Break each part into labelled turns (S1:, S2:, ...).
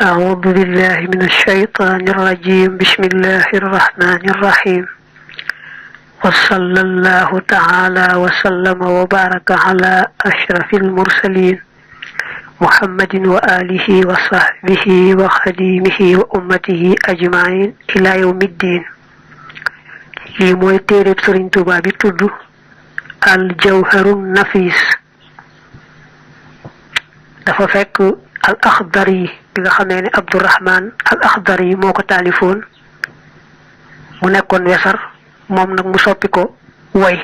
S1: أعوذ بالله من الشيطان الرجيم. بسم الله الرحمن الرحيم. وصلى الله تعالى وسلم وبارك على أشرف المرسلين محمد وآله وصحبه وخديمه وأمته أجمعين إلى يوم الدين. لي موي تيرب سيرن توبا بي تودو الجوهر النفيس. dafa fekk al akhdari bi nga xamé ni Abdurrahman al akhdari moko talifon mu nekkon wessar mom nak mu soppi ko way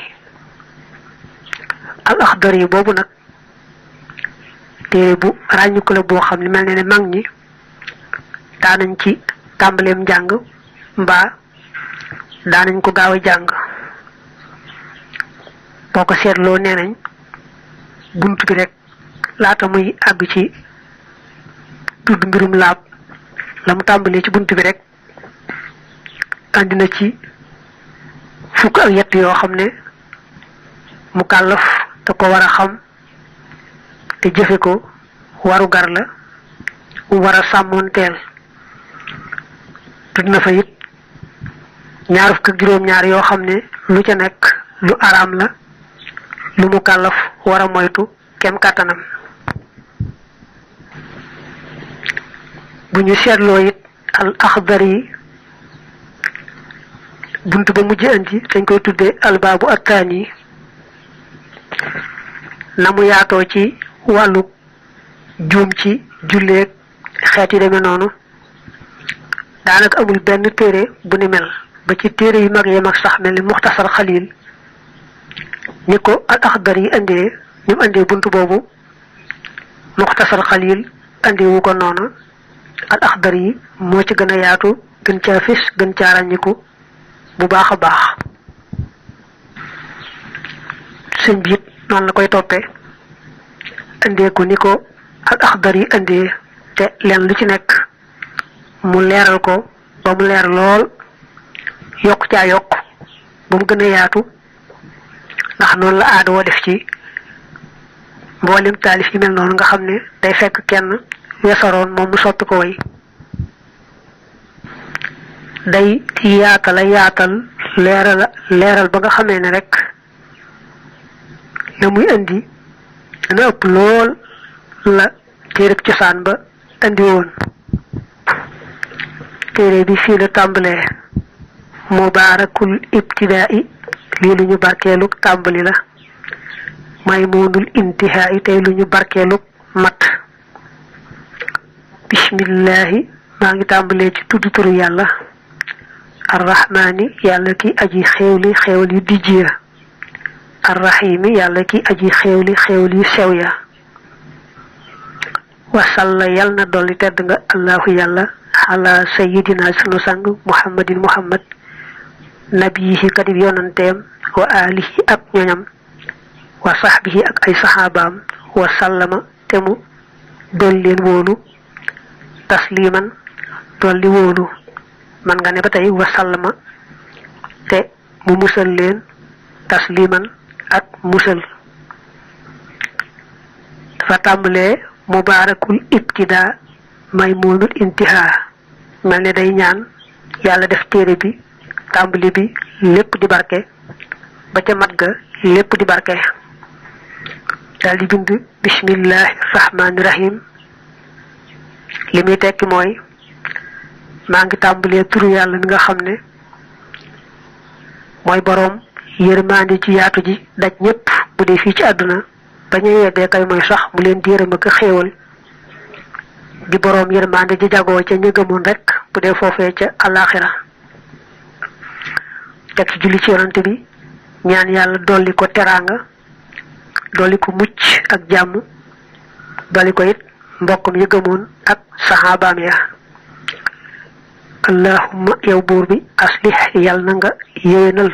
S1: al akhdari bobu nak té bu rañu ko la bo xamni melni ne mag ñi daanañ ci tambalem jang mba daanañ ko gaaw jang boko sétlo nenañ buntu bi rek laata muy àgg ci tudd mbirum laab la mu tàmbalee ci bunt bi rek andi na ci fukk ak yett yoo xam ne mu kàllaf te ko war a xam te jëfe ko waru gar la war a sàmmoonteel tudd na fa it ñaar fukk ak juróom-ñaar yoo xam ne lu ca nekk lu araam la lu mu kàllaf war a moytu kem kàttanam. buñu sétlo it al akhdari buntu ba mujj andi dañ koy tuddé al babu atani namu yaato ci walu joom ci julé xéti démé nonu daanaka amul benn téré bu ni mel ba ci téré yu mag yi mag sax melni mukhtasar khalil niko al akhdari andé nim andé buntu bobu mukhtasar khalil andé wu ko nonu al akhdari mo ci gëna yaatu gën ca fis gën ca rañiku bu baaxa baax señ bi non la koy topé andé ko niko al akhdari andé té lén lu ci nek mu léral ko ba mu lér lool yok ca yok bu mu gëna yaatu ndax non la aado wo def ci mbolim talif yi mel non nga xamné day fekk kenn wesaron mom mu soppi ko way day yaatal leral ba nga xamé né rek la muy andi dana ëpp lool la téereb cosaan ba andi woon téere bi fii la tàmbalee mubarakul ibtidaai lii lu ñu barkeelu tàmbali la maymunul intihaai tey lu ñu barkeelu mat bismillahi maa ngi tàmbalee ci tudd turu yàlla arrahmani yàlla ki aji xewli xewli dijjiya arrahimi yàlla ki aji xewli xewli sew ya wasalla yal na dolli tedd nga allahu yàlla ala sayyidina sunu sang muhammadin muhammad nabiyihi kadib yonanteem wa alihi ak ñoñam wa sahbihi ak ay sahabaam wa sallama te mu dolli leen wóolu tasliman dolli wóolu man nga ne ba tey wa sallama te mu musal leen tasliman ak musal dafa tàmbalee mubarakul ibtida maymunul intiha mel ne day ñaan yàlla def téere bi tàmbali bi lépp di barke ba ca mat ga lépp di barke dal di bind bismillahi rahmani rahim li muy tekki mooy maa ngi tàmbalee turu yàlla mi nga xam ne mooy boroom yërmande ci yaatu ji daj ñépp bu dee fii ci àdduna bañu yeddee kay mooy sax mu leen di yërëm ak xéewal di boroom yërmande ji jagoo ca ñi gëmoon rek bu dee foofee ca alaxira teg ci julli ci yonante bi ñaan yàlla dolli ko teraanga dolli ko mucc ak jàmm dolli ko it mbokkum yi gëmoon ak sahabaam ya allahumma yow buur bi aslih yal na nga yéwénal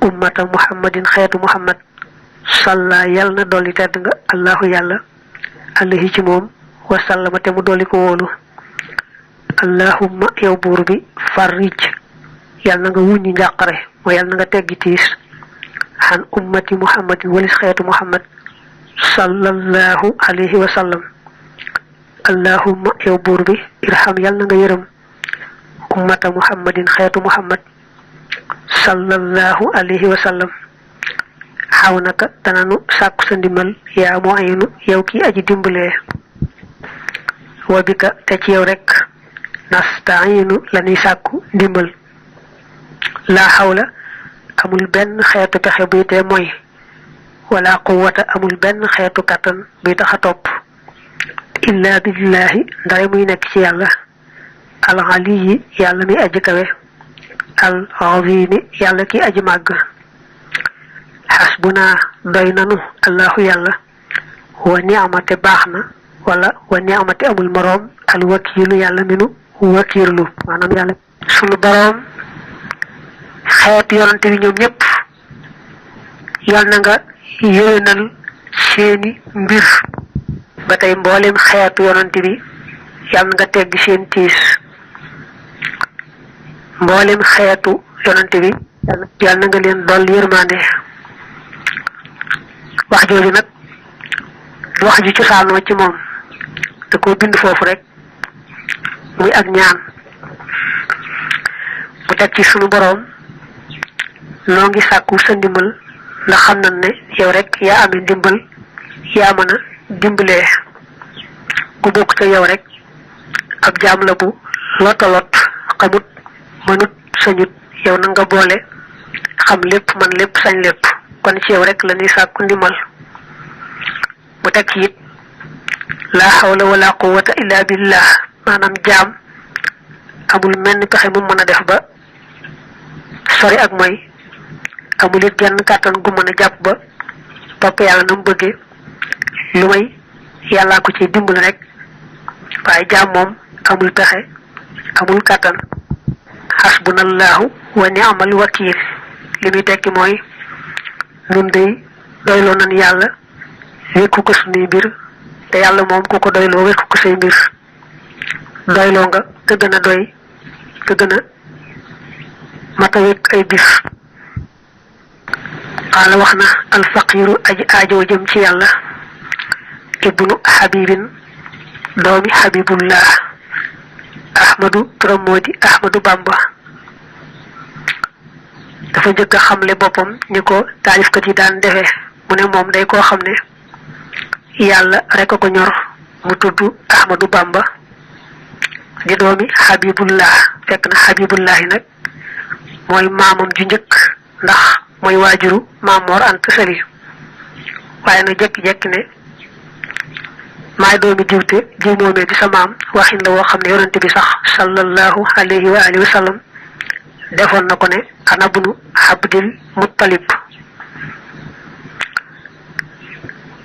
S1: ummata muhammadin xeetu muhammad salla yal na dolli tedd nga allahu yàlla alayhi ci moom wa sallama te mu dolli ko wóolu allahumma yow buur bi farrij yal na nga wuññi njàqare mooy yal na nga teggi tiis xan ummati muhammadin walis xeetu muhammad sallallahu alayhi wa sallam allahumma yow buur bi irham yal na nga yërëm ummata muhammadin xeetu muhammad sallallahu alayhi wa sallam xaw naka dananu sàkku sa ndimbal yaa moo aynu yow ki aji dimbalee wa bika te ci yow rek nastaayinu lanuy sàkku ndimbal laa xawla amul benn xeetu pexe buy tee mooy wala quwwata amul benn xeetu kattan buy tax a topp illa billahi ndare muy nekk ci yàlla al aliyi yàlla mi aji kawe al azimi yàlla ki aji màgg xasbuna doy nanu allahu yàlla wa ni'mate baax na wala wa ni'mate amul moroom al wakiilu yàlla minu wakiirlu maanaam yàlla sunu boroom xeet yonante bi ñoom ñëpp yal na nga yéwénal seeni mbir ba tey mboolem xeetu yonante bi yal na nga tegg seen tiis mboolem xeetu yonante bi yal na nga leen dolli yërmande wax jooju nag du wax ji cosaanoo ci moom da koo bind foofu rek muy ak ñaan bu teg ci sunu boroom noo ngi sàkku sa ndimbal ndax xam nañ ne yow rek yaa amee ndimbal yaa mën a dimbalee ku bokk te yow rek ab jaam la bu lotolot xamut mënut sañut yow na nga boole xam lépp man lépp sañ lépp kon ci yow rek la ñuy sàkku ndimbal bu teg ci it laa xawla wala quwwata illa billah maanaam jaam amul menn pexe mu mën a def ba sori ak mooy amul it genn kàttan gu mën a jàpp ba topp yàlla na mu bëggee lu may yàllaa ko ci dimbali rek waaye jaam moom amul pexe amul kàttan xasbunallahu wa ni'mal wakiil li muy tekki mooy nun day doyloo nan yàlla wékku ko sunuy mbir te yàlla moom ku ko doyloo wékku ko say mbir doyloo nga te gën a doy te gën a mata wékk ay bis qaala wax na alfaqiru aji aajoo jëm ci yàlla ibnu habibin doomi habibullah ahmadu turam moo di ahmadu bamba dafa njëkk a xamle boppam ni ko taalifkat yi daan defee mu ne moom day koo xam ne yàlla rek a ko ñor mu tudd ahmadu bamba di doomi habibullah fekk na habibullahi nag mooy maamam ju njëkk ndax mooy waajuru Maam Mor Anta Sali waaye nag jekki-jekki ne maay doomi diwte jiw moomee di sa maam waxin la woo xam ne yonante bi sax sallallahu alayhi wa alihi wa sallam defoon na ko ne ana bunu abdil muttalib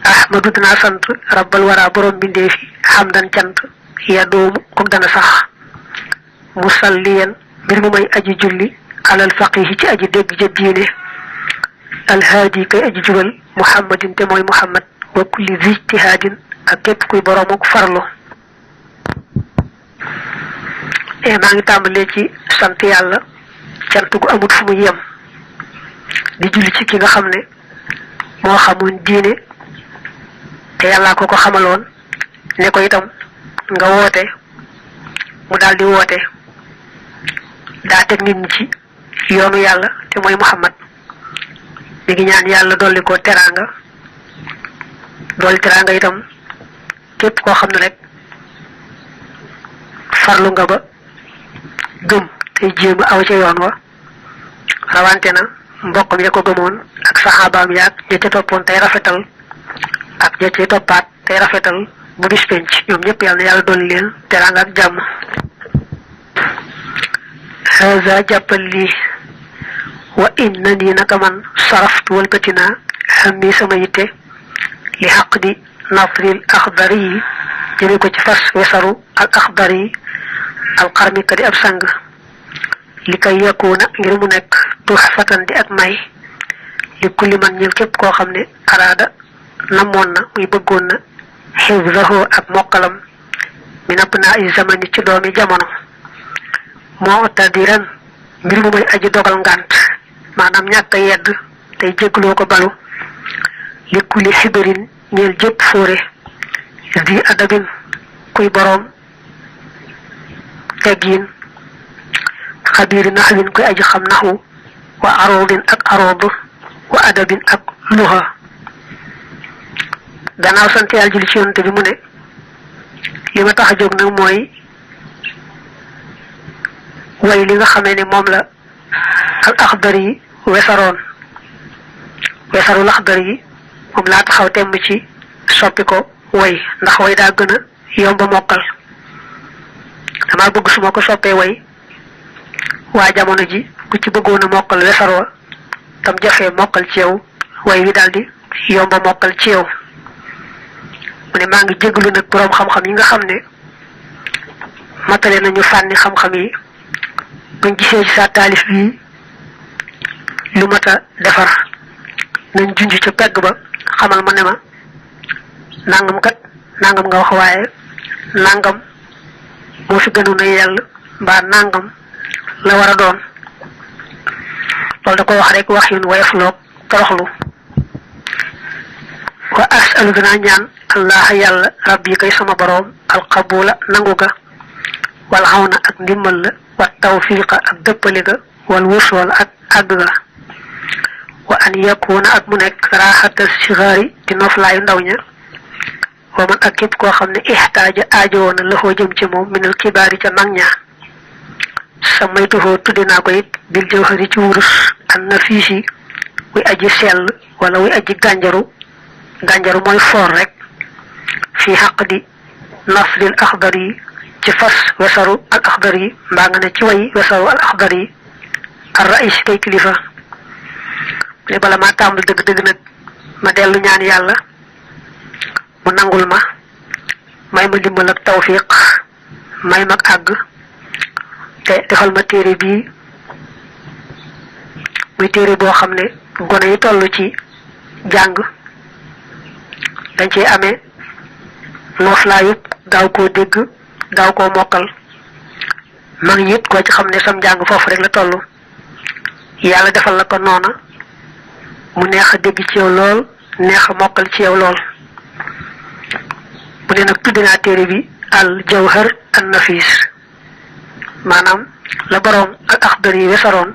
S1: ahmadu dinaa sant rabbal wara borom bindee fi xamdan cant ya doomu kook dana sax musalliyan mbir mu may aji julli alal faqihi ci aji dégg ja diine alhaadi kay aji jubal muhammadin te mooy muhammad wa kulli zi ijtihaadin ak képp kuy boroomuk farlu maa ngi tàmbalee ci sant yàlla cant gu amut fu mu yem di julli ci ki nga xam ne moo xamoon diine te yàllaa ko ko xamaloon ne ko itam nga woote mu daldi woote daa teg nit ñi ci yoonu yàlla te mooy muhammad mi ngi ñaan yàlla dolli ko teraanga dolli teraanga itam képp koo xam ne rek farlu nga ba gëm tey jéem aw ca yoon wa rawante na mbokkam ya ko gëmoon ak saxaabaam yaag ña ca toppoon tey rafetal ak ña ca toppaat tey rafetal bu bis penc ñoom ñëpp yàlla na yàlla dolli leen teraanga ak jàmm haza jàppal lii wa inna nii naka man saraftu walbatina xam sama yitte li xaq di nafril axdari yi jëme ko ci fas wesaru al axdari yi al xarmi ka di ab sang li kay yakuna ngir mu nekk tuxfatan di ak may li kulli man ñël képp koo xam ne araada namoon na muy bëggoon na xifdahu ak mokkalam min abnaa'i zamani ci doomi jamono moo tadiran mbir mu may aji dogal ngànt maanaam ñàkk a yedd tey jégloo ko balu li kulli xibarin ñeel jëpp fóore di adabin kuy boroom teggiin xabiiri naxwin kuy aji xam naxwu wa aroodin ak arood wa adabin ak luxa gannaaw sant yàlla julli ci yonante bi mu ne li ma tax a jóg nag mooy way li nga xamee ne moom la al axdari yi wesaru laxdari yi moom laa taxaw temm ci soppi ko way ndax way daa gën a yomba mokkal dama bëgg su ma ko soppee way waa jamono ji ku ci bëggoon a mokkal wesar wa tam jafee mokkal ci yow way wi daldi yomba mokkal ci yow mu ne maa ngi jéglu nag boroom xam-xam yi nga xam ne matale nañu fànni xam-xam yi buñ gisee ci sa taalif bi lu mat a defar nañ junj ca pegg ba xamal ma ne ma nangam kat nangam nga wax waaye nangam moo fi gënoon a yell mbaa nangam la war a doon loolu da ko wax rek wax yun woyof loog toroxlu wa asalu dinaa ñaan allah yàlla rabbi kay sama boroom alqabula nangu ga wal xawna ak ndimmal la wa tawfiqa ak dëppale ga wal wusool ak àgg ga wa an yakuna ak mu nekk raaxatal sigaari di noflaayu ndaw ña wa man ak képp koo xam ne ixtaaja aajo woon na la xoo jëm ci moom minal kibaari ca mag ña sa maytuhoo tudde naa ko it bil jawhari ci wurus an nafiisi wuy aji sell wala wuy aji gànjaru mooy foor rek fii xaq di nasril axdar yi ci fas wesaru al axdar yi mbaa nga ne ci way wesaru al axdar yi ar rais kay kilifa ne bala maa tàmbal dëgg-dëgg nag ma dellu ñaan yàlla mu nangul ma may ma ndimbal ak tawfiq may mag àgg te defal ma téere bii muy téere boo xam ne gone yi toll ci jàng dañ cee amee nooflaayu gaaw koo dégg gaaw koo mokkal mag it koo ci xam ne sam njàng foofu rek la toll yàlla defal la ko noona mu neex a dégg ci yow lool neex a mokkal ci yow lool bu ne nag tudd naa téere bi al jawhar an nafis maanaam la boroom al axdar yi wesaroon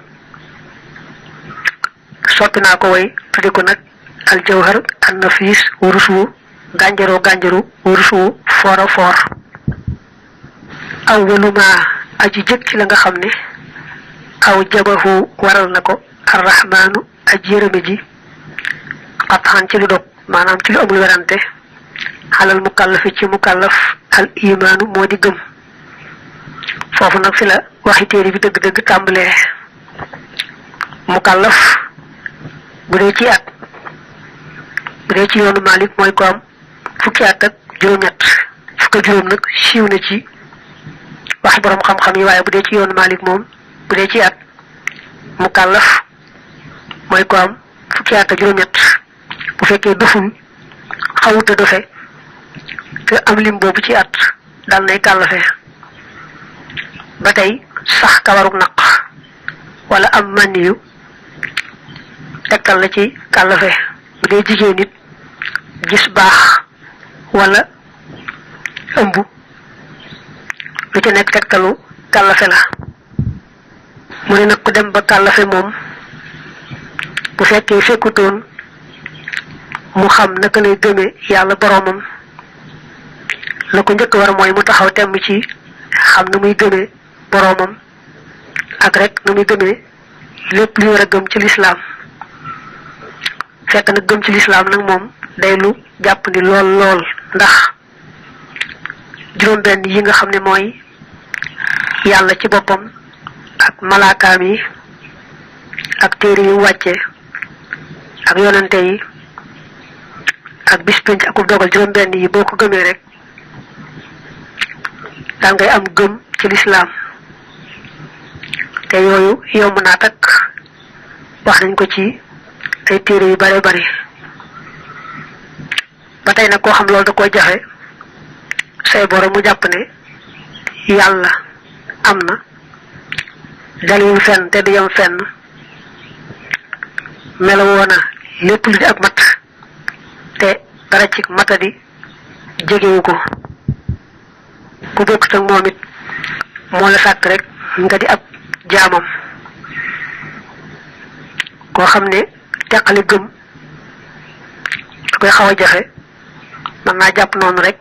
S1: soppi naa ko way tudde ko nag al jawhar an nafis wurus wu gànjaru wurus wu foora foor awwaluma aji jëkk ci la nga xam ne aw jabahu waral na ko arrahmaanu aji yërëme ji xatxaan ci lu dog maanaam ci lu amul werante xalal mukallafi ci mukallaf al imaanu moo di gëm foofu nag fi la waxi téere bi dëgg-dëgg tàmbalee mukallaf bu dee ci at bu dee ci yoonu Malik mooy ko am fukki at ak juróom-ñett fukk ak juróom nag siiw na ci waxi borom xam-xam yi waaye bu dee ci yoonu Malik moom bu dee ci at mukallaf mooy ko am fukki at ak juróom-ñett bu fekkee doful xawuta dofe te am lim boobu ci at dal nay kàllafe ba tey sax kawaruk naq wala am maniyu tegtal la ci kàllafe bu dee jigéen nit gis baax wala ëmb lu ci nekk tegtalu kàllafe la mu ne nag ku dem ba kàllafe moom bu fekkee fekkutoon mu xam naka lay gëmee yàlla boroomam la ko njëkk war mooy mu taxaw temm ci xam na muy gëmee boroomam ak rek na muy gëmee lépp li war a gëm ci lislaam fekk nag gëm ci lislaam nag moom day lu jàpp ni lool ndax juróom-benn yi nga xam ne mooy yàlla ci boppam ak malaakaam yi ak téere yu wàcce ak yonante yi ak bis penc ak dogal juróom-benn yi boo ko gëmee rek daan ngay am gëm ci lislaam te yooyu yomb naa takk wax nañ ko ci ay téere yu bare bari ba tey nag koo xam loolu da koy jafe say borom mu jàpp ne yàlla am na daliwul fenn te du yem fenn melowoo na lépp lu di ak mat te dara ci matadi jegewu ko ku bokk ak momit mo la sak rek nga di ab jaamam ko xamne tekkali gëm koy xawa jaxé man na japp non rek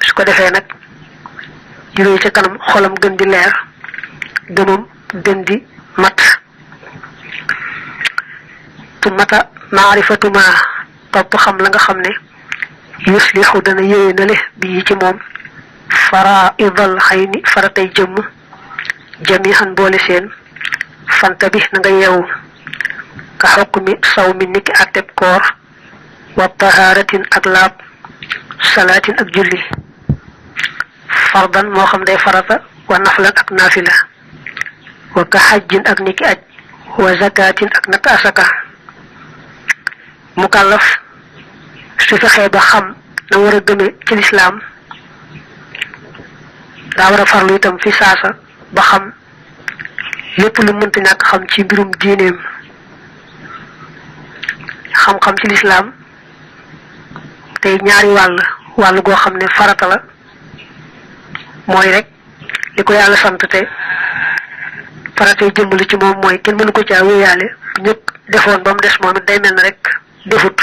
S1: su ko defé nak yuro ci kanam xolam gën di leer gëmum gën di mat tu mata ma'rifatu ma top xam la nga xamne yuslihu dana yeyenale bi ci mom fara'idul hayni faratay jëm jami'an boole seen fanta bi nga yew ka hukmi sawmi niki atep koor wa taharatin ak laab salatin ak julli fardan moo xam day farata wa naflan ak nafila wa ka hajjin ak niki aj wa zakatin ak naka asaka mukallaf su fexé ba xam na wara gëmé ci l'islam da wara farlu itam fi saasa ba xam lepp lu mënta ñak xam ci mbirum diineem xam-xam ci l'islam tay ñaari wàll goo xam ne farata la mooy rek li ko yàlla sant te farata jëmbali ci moom mooy kenn mënu ko caa wéyaale ñëpp defoon ba mu des moom it day mel ne rek defut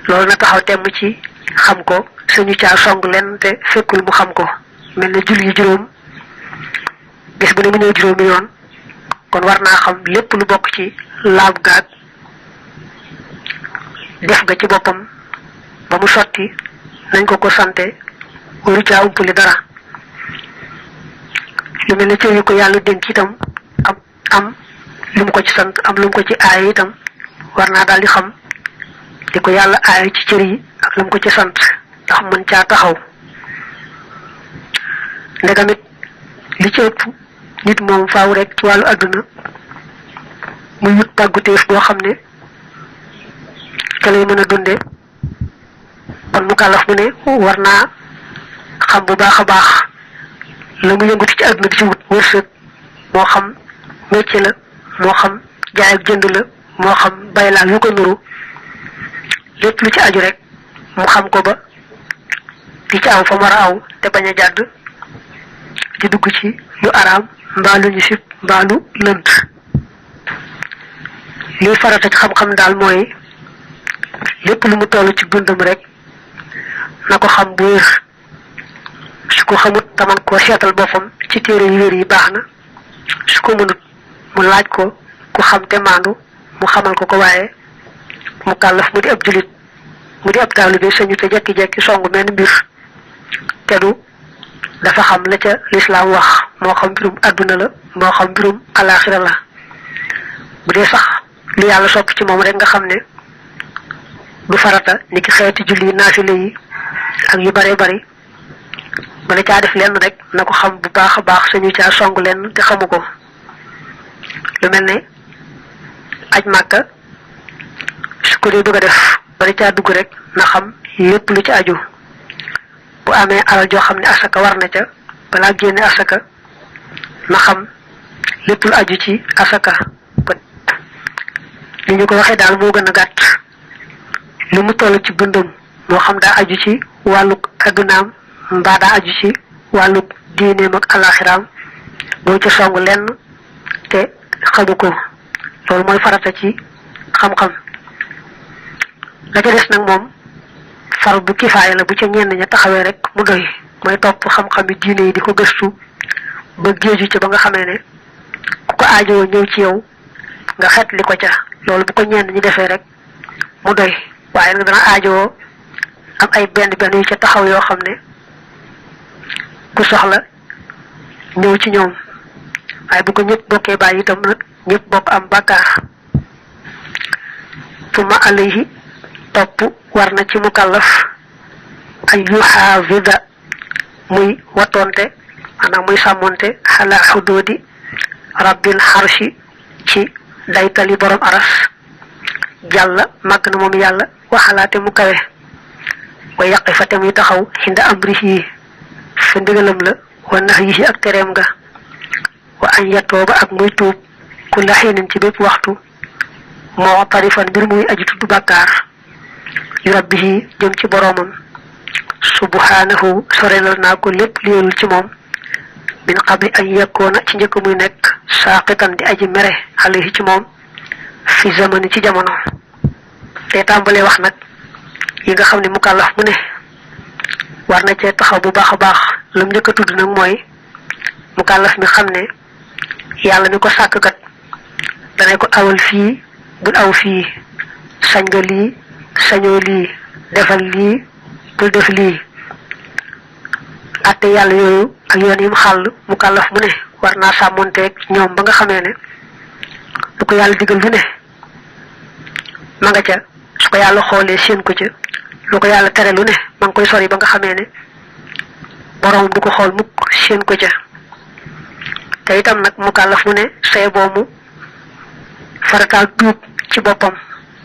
S1: loolu na taxaw temm ci xam ko suñu caa song leen te fekkul mu xam ko mel ne julli juróom bis bu ne mu ñëw juróomi yoon kon war naa xam lépp lu bokk ci laab gaag def ga ci boppam ba mu sotti nañ ko ko sante waru caa umpuli dara lu mel ne cër yu ko yàlla dénk itam am lu mu ko ci sant am lu mu ko ci aaye itam war naa daal di xam di ko yàlla aaye ci cër yi ak lu mu ko ci sant ndax mën caa taxaw ndegamit li ci ëpp nit moom faaw rek ci wàllu àdduna muy wut pàgguteef boo xam ne ca lay mën a dunde kon mu kàllaf mu ne war naa xam bu baax a baax la mu yënguti ci àdduna di ci wut wërsëg moo xam métier la moo xam jaay ak jënd la moo xam bay laa yu ko nuru lépp lu ci aju rek mu xam ko ba di ci aw fa war a aw te bañ a jàdd di dugg ci lu araam mbaa lu ñu sib mbaa lu lënt liy farata ci xam-xam daal mooy lépp lu mu toll ci dundam rek na ko xam bu wér su ko xamut taman koo seetal boppam ci téere yu wér yi baax na su ko mënut mu laaj ko ku xam te maandu mu xamal ko ko waaye mu kàllaf mu di ab julit mu di ab taalibe sañu te jekki-jekki songu menn mbir te du dafa xam la ca l'islam wax moo xam mbirum àdduna la moo xam mbirum alaxira la bu dee sax lu yàlla sopp ci moom rek nga xam ne du farata ni ki xeeti julli naafile yi ak yu bare bari bala caa def lenn rek na ko xam bu baax a baax sañu caa song lenn te xamu ko lu mel ne aj màkka su ko dee bëgg a def bala caa dugg rek na xam lépp lu ci aju bu amee alal joo xam ne asaka war na ca balaa génne asaka na xam lépp lu aju ci asaka li ñu ko waxee daal moo gën a gàtt lu mu toll ci dundam moo xam daa aju ci wàlluk addunaam mbaa daa aju ci wàlluk diineem ak alaxiraam boo ca song lenn te xamu ko loolu mooy farata ci xam-xam la ca des nag moom far bu kifaaya la bu ca ñenn ña taxawee rek mu doy mooy topp xam-xami diine yi di ko gëstu ba géeju ca ba nga xamee ne ku ko aajowoo ñëw ci yow nga xet li ko ca loolu bu ko ñenn ñi defee rek mu doy waaye nag dana aajowoo am ay benn yu ca taxaw yoo xam ne ku soxla ñëw ci ñoom waaye bu ko ñëpp bokkee bàyyi itam nag ñëpp bokk am bàkkaar tuma alayhi topp war na ci mukallaf ay yuhaafida muy watonte maanaam muy sàmmonte xala xudoodi rabbil xarshi ci daytali borom aras jàlla màgg na moom yàlla waxalaate mu kawe wa yaqifa te muy taxaw xinda amrihi fa ndigalam la wa nahyihi ak tereem nga wa an yatooba ak muy tuub ku la xiinin ci bépp waxtu moo tarifan mbir muy aji tudd bàkkaar yu rabbihi jëm ci boroomam subhanahu sorelal naa ko lépp lielul ci moom min qabli an yakkoona ci njëkk muy nekk saaqitan di aji mere alayhi ci moom fi zamani ci jamono te tàmbalee wax nag yi nga xam ne mukallaf mu ne war na cee taxaw bu baax a baax lam njëkk a tudd nag mooy mukallaf mi xam ne yàlla mi ko sàkk kat dana ko awal fii bul aw fii sañ nga lii sañoo lii defal lii bul def lii atte yàlla yooyu ak yoon yim xàll mukallaf mu ne war naa sàmmonteeg ñoom ba nga xamee ne lu ko yàlla digal lu ne ma nga ca su ko yàlla xoolee seen ko ca lu ko yàlla tere lu ne ma ngi koy sori ba nga xamee ne borom du ko xool mukk seen ko ca te itam nag mukallaf mu ne say boomu farataal tuub ci boppam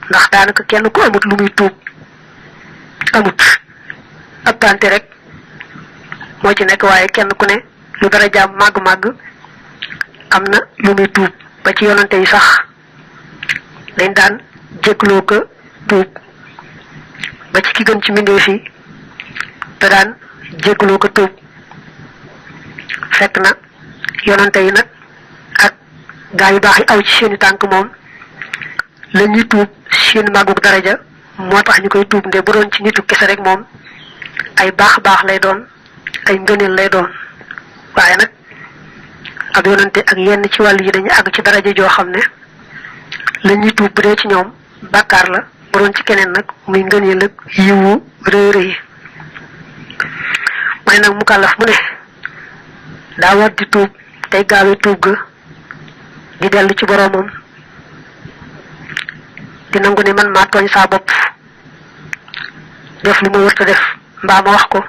S1: ndax daanaka kenn ku amut lu muy tuub amut appante rek moo ci nekk waaye kenn ku ne lu dara jaam màgg-màgg am na lu muy tuub ba ci yonante yi sax dañ daan jégloo ko tuub ba ci ki gën ci mbindeef yi te daan jégloo ko tuub fekk na yonante yi nag ak gaa yu baax yi aw ci seeni tànk moom la ñuy tuub seen màggug daraja moo tax ñu koy tuub nde bu doon ci nitu kese rek moom ay baax lay doon ay ngëneel lay doon waaye nag ak yonante ak yenn ci wàll yi dañuy àgg ci daraja joo xam ne la ñuy tuub bu dee ci ñoom bàkkaar la bu doon ci keneen nag muy ngëneel ak yiwu rëy rëy mu ne nag mukallaf mu ne daa war di tuub tey gaawee tuub ga di dellu ci boroomam di nangu ne man maa tooñ saa bopp def lu ma wërta def mbaa ma wax ko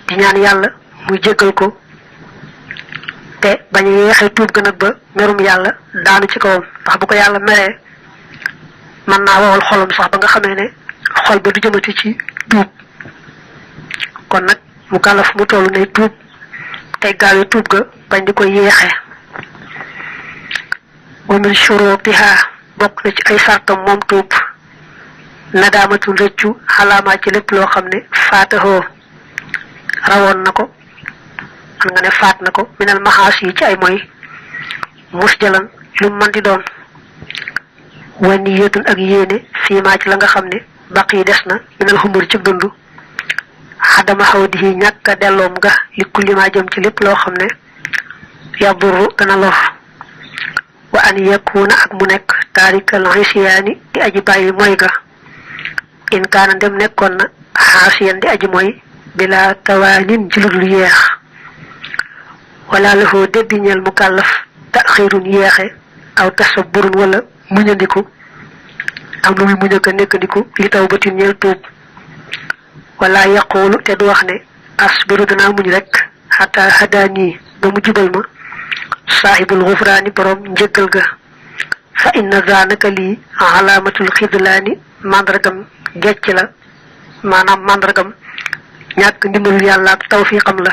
S1: di ñaan yàlla muy jéggal ko te bañ a yeexee tuub ga nag ba merum yàlla daanu ci kawam ndax bu ko yàlla meree mën naa wowal xolam sax ba nga xamee ne xol ba du jëmati ci tuub kon nag mukallaf mu tollu ne tuub tey gaawee tuub ga bañ di ko yeexee wa min shurutiha bokk na ci ay sartam moom tuub nadaamatul rëccu xalaamaa ci lépp loo xam ne faatahoo rawoon na ko man nga ne faat na ko minal maxaas yi ci ay moy mus jalan lu mën di doon wani yéetun ak yéene fiimaa ci la nga xam ne baq yi des na minal xumur ci dund xadama xaw di ñàkk a delloom nga li kullimaa jëm ci lépp loo xam ne yadurru dana lor wa an yakuna ak mu nekk taarikal xisiyaani di aji bàyyi moy ga in kaana dem nekkoon na xaasiyan di aji moy bila tawaanin ci lu dul yeex wala lafoo débbi ñeel mukallaf taxirun yeexe aw tasabburun wala muñandiku am lu muy muñaka nekkandiku li taw batin ñeel tuub wala yaqulu te du wax ne asbiru danaa muñ rek xata hadaani ba mu jubal ma saahibul xufraani borom njëggal ga fa inna zanaka lii alaamatul xidlaani mandargam gecc la maanaam mandargam ñàkk ndimbalul yàlla ak tawfiqam la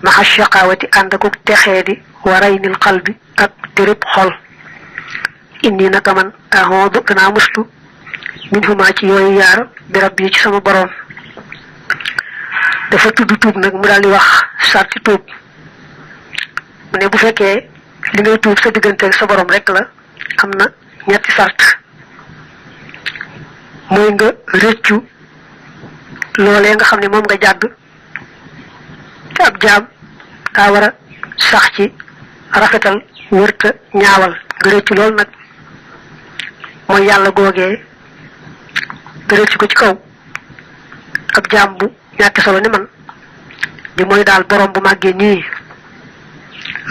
S1: maxa shaqawati ànd akuk texee di waraynil qalbi ak tërëb xol inni naka man ahoodu danaa muslu min huma ci yooyu yaar bi rabbi ci sama borom dafa tudd tuub nag mu daal di wax sarti tuub mu ne bu fekkee li ngay tuub sa digganteeg sa borom rek la am na ñetti sart mooy nga rëccu loolee nga xam ne moom nga jàdd te ab jaam daa war a sax ci rafetal wërta ñaawal nga rëccu loolu nag mooy yàlla googee nga rëccu ko ci kaw ab jaam bu ñàkk solo ni man di mooy daal borom bu màggee nii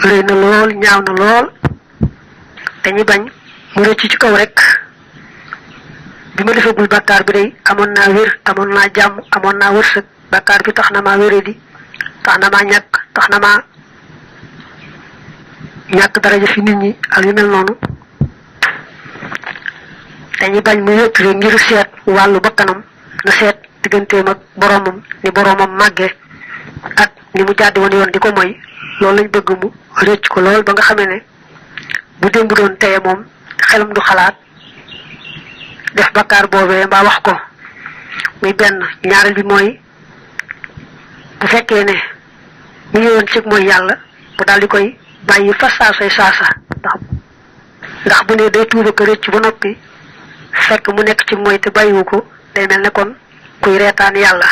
S1: rëy na lool ñaaw na lool dañuy bañ mu rëcc ci kaw rek bi ma defagul bàkkaar bi day amoon naa wér amoon naa jàmm amoon naa wërsëg bàkkaar bi tax na maa wéré di tax na maa ñàkk tax na maa ñàkk daraja fi nit ñi ak yu mel noonu dañuy bañ mu yëpp rek ngir seet wàllu bakkanam na seet digganteem ak boromam ni boromam màggee ak ni mu jàddi woon yoon di ko moy loolu lañ bëgg mu rëcc ko lool ba nga xamee ne bu démb doon teye moom xelam du xalaat def bakkaar boobee mbaa wax ko muy benn. ñaareel bi mooy bu fekkee ne mu ngi woon ci mooy yàlla bu daal di koy bàyyi fa saasay saasa ndax bu ne day tuuba ko rëcc ba noppi fekk mu nekk ci mooy te bàyyiwu ko day mel ne kon kuy reetaan yàlla.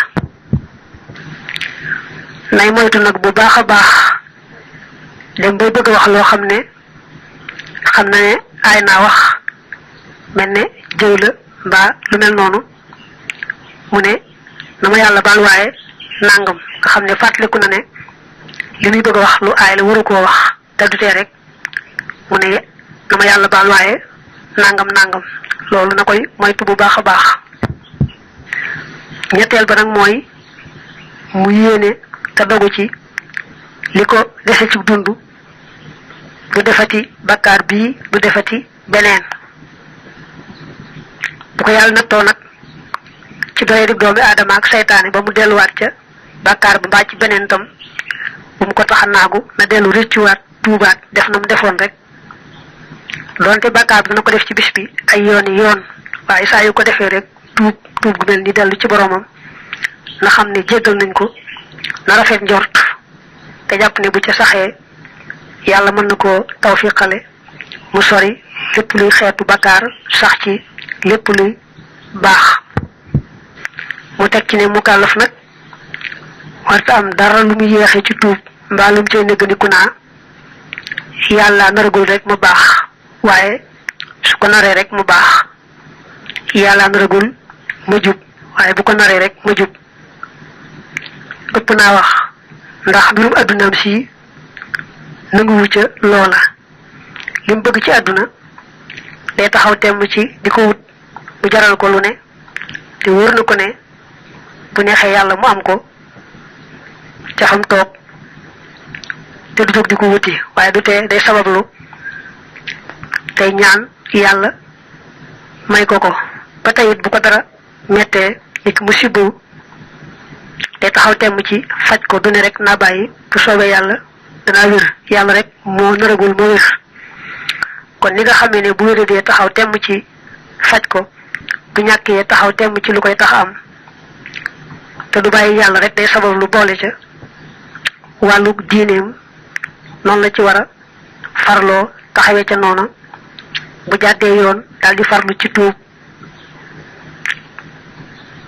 S1: nay moytu nag bu baax a baax dem bay bëgg a wax loo xam ne xam na ne aay naa wax mel ne jëw la mbaa lu mel noonu mu ne na ma yàlla baal waaye nangam nga xam ne fàttaliku na ne li muy bëgg a wax lu aay la waru koo wax te du tee rek mu ne na ma yàlla baal waaye nangam loolu na koy moytu bu baax a baax. ñetteel ba nag mooy mu yéene te dogu ci li ko dese ci dund du defati bakkaar bii du defati beneen. bu ko yàlla nattoo nag ci doye di doomi aadama ak saytaane ba mu delluwaat ca bakkaar ba mbaa ci beneen tam bu mu ko tax a naagu na dellu rëccuwaat tuubaat def na mu defoon rek doonte bakkaar bi dana ko def ci bis bi ay yoon waaye saa yu ko defee rek tuub gu mel ni dellu ci boromam na xam ne jéggal nañ ko na rafet njort te jàpp ne bu ca saxee yàlla mën na koo tawfiqale mu sori lépp luy xeetu bakkaar sax ci lépp luy baax. mu teg ci ne mu kàllaf nag warta am dara lu mu yéexee ci tuub mbaa lu mu cay néggandiku naa yàlla naragul rek mu baax waaye su ko naree rek mu baax. yàlla naragul ma jub waaye bu ko naree rek ma jub. ëpp naa wax ndax mbirum addunaam si nanguwu ca loola li mu bëgg ci àdduna day taxaw temm ci di ko wut mu jaral ko lu ne te wóor na ko ne bu neexee yàlla mu am ko ca xam toog te du jóg di ko wuti waaye du tee day sabablu tey ñaan yàlla may ko ba tey it bu ko dara mettee nit mu sibbu te taxaw temm ci faj ko du ne rek naa bàyyi bu soobee yàlla danaa wér yàlla rek moo naragul ma wér. kon ni nga xamee ne bu wéradee taxaw temm ci faj ko bu ñàkkee taxaw temm ci lu koy tax am te du bàyyi yàlla rek day sabab lu boole ca wàllu diineem noonu la ci war a farloo taxawee ca noona bu jàddee yoon daal di farlu ci tuub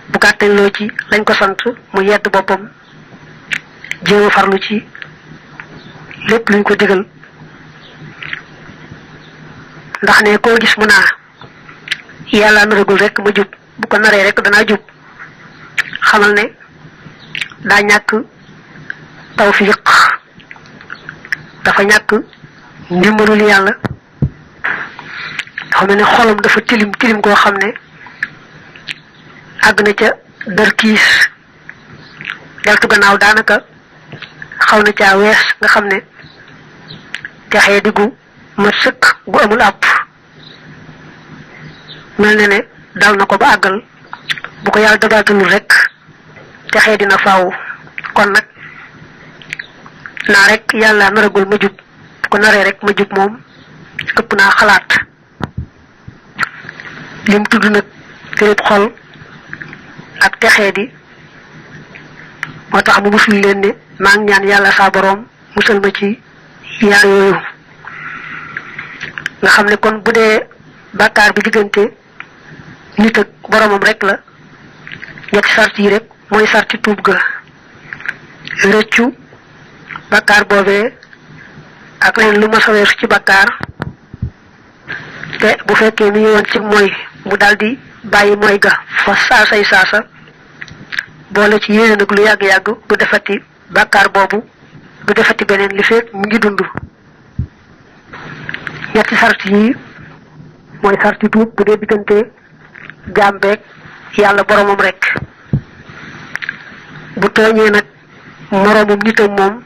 S1: bu gàttañ loo ci lañ ko sant mu yedd boppam jéem a farlu ci lépp luñ ko digal ndax ne koo gis mu naa yàlla naragul rek ma jub bu ko naree rek danaa jub xamal ne daa ñàkk tawfiq dafa ñàkk ndimbalul yàlla dafa mel ne xolam dafa tilim koo xam ne àgg na ca dërkiis deltu gannaaw daanaka xaw na caa wees nga xam ne texee diggu mat sëkk gu amul àpp mel ne ne dal na ko ba àggal bu ko yàlla dabaatalul rek texee dina faaw kon nag naa rek yàlla naragul ma jub bu ko naree rek ma jub moom ëpp naa xalaat lim tudd nag téréb xol ak texee di moo tax mu musul leen ne maa ngi ñaan yàlla saa boroom musal ma ci yaar yooyu nga xam ne kon bu dee bàkkaar bi diggante nit ak boroomam rek la ñetti sart yi rek mooy sarti tuub ga rëccu bàkkaar boobee ak leen lu ma saweesu ci bàkkaar te bu fekkee mi ngi woon ci mooy mu daldi bàyyi mooy ga fa saasay saasa boole ci yéene nag lu yàgg-yàgg du defati bàkkaar boobu du defati beneen li fekk mu ngi dund ñetti sart yi mooy sarti tuub bu dee diggante jaam beeg yàlla boromam rek bu tooñee nag moroomum nitam moom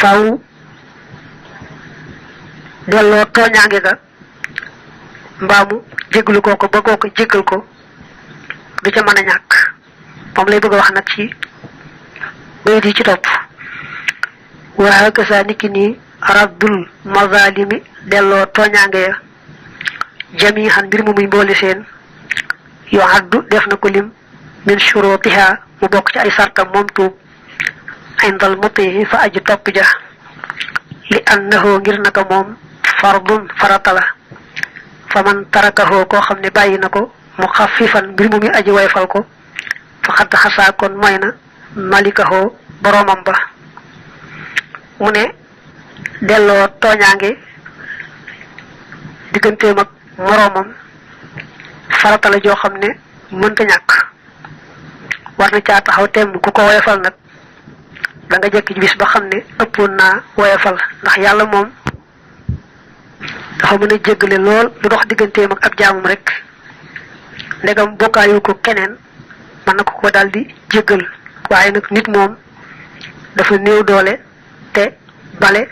S1: faaw delloo tooñaange ga mbaamu jéggalu kooko ba kooko jéggal ko du ca mën a ñàkk moom lay bëgg a wax nag ci bayit yi ci topp wa hakaza niki nii raddul mazalimi delloo tooñaange ya jamihan mbir mu muy mboole seen yoo addu def na ko lim min shurutiha mu bokk ci ay sartam moom tuub indal mutii fa aji topp ja li annahu ngir naka moom fardun farata la fa man tarakahu koo xam ne bàyyi na ko mu xafifan mbir mu muy aji wayfal ko fa xadd xasaa kon mooy na malikahu boromam ba mu ne delloo tooñaange digganteem ak moroomam farata la joo xam ne mënta ñàkk war na caa taxaw temm ku ko woyofal nag da nga jekki ci bis ba xam ne ëppoon naa woyofal ndax yàlla moom dafa mën a jéggale lool lu dox digganteem ak ab jaamum rek ndegam bokkaayu ko keneen mën na ko daal di jéggal waaye nag nit moom dafa néew doole te bale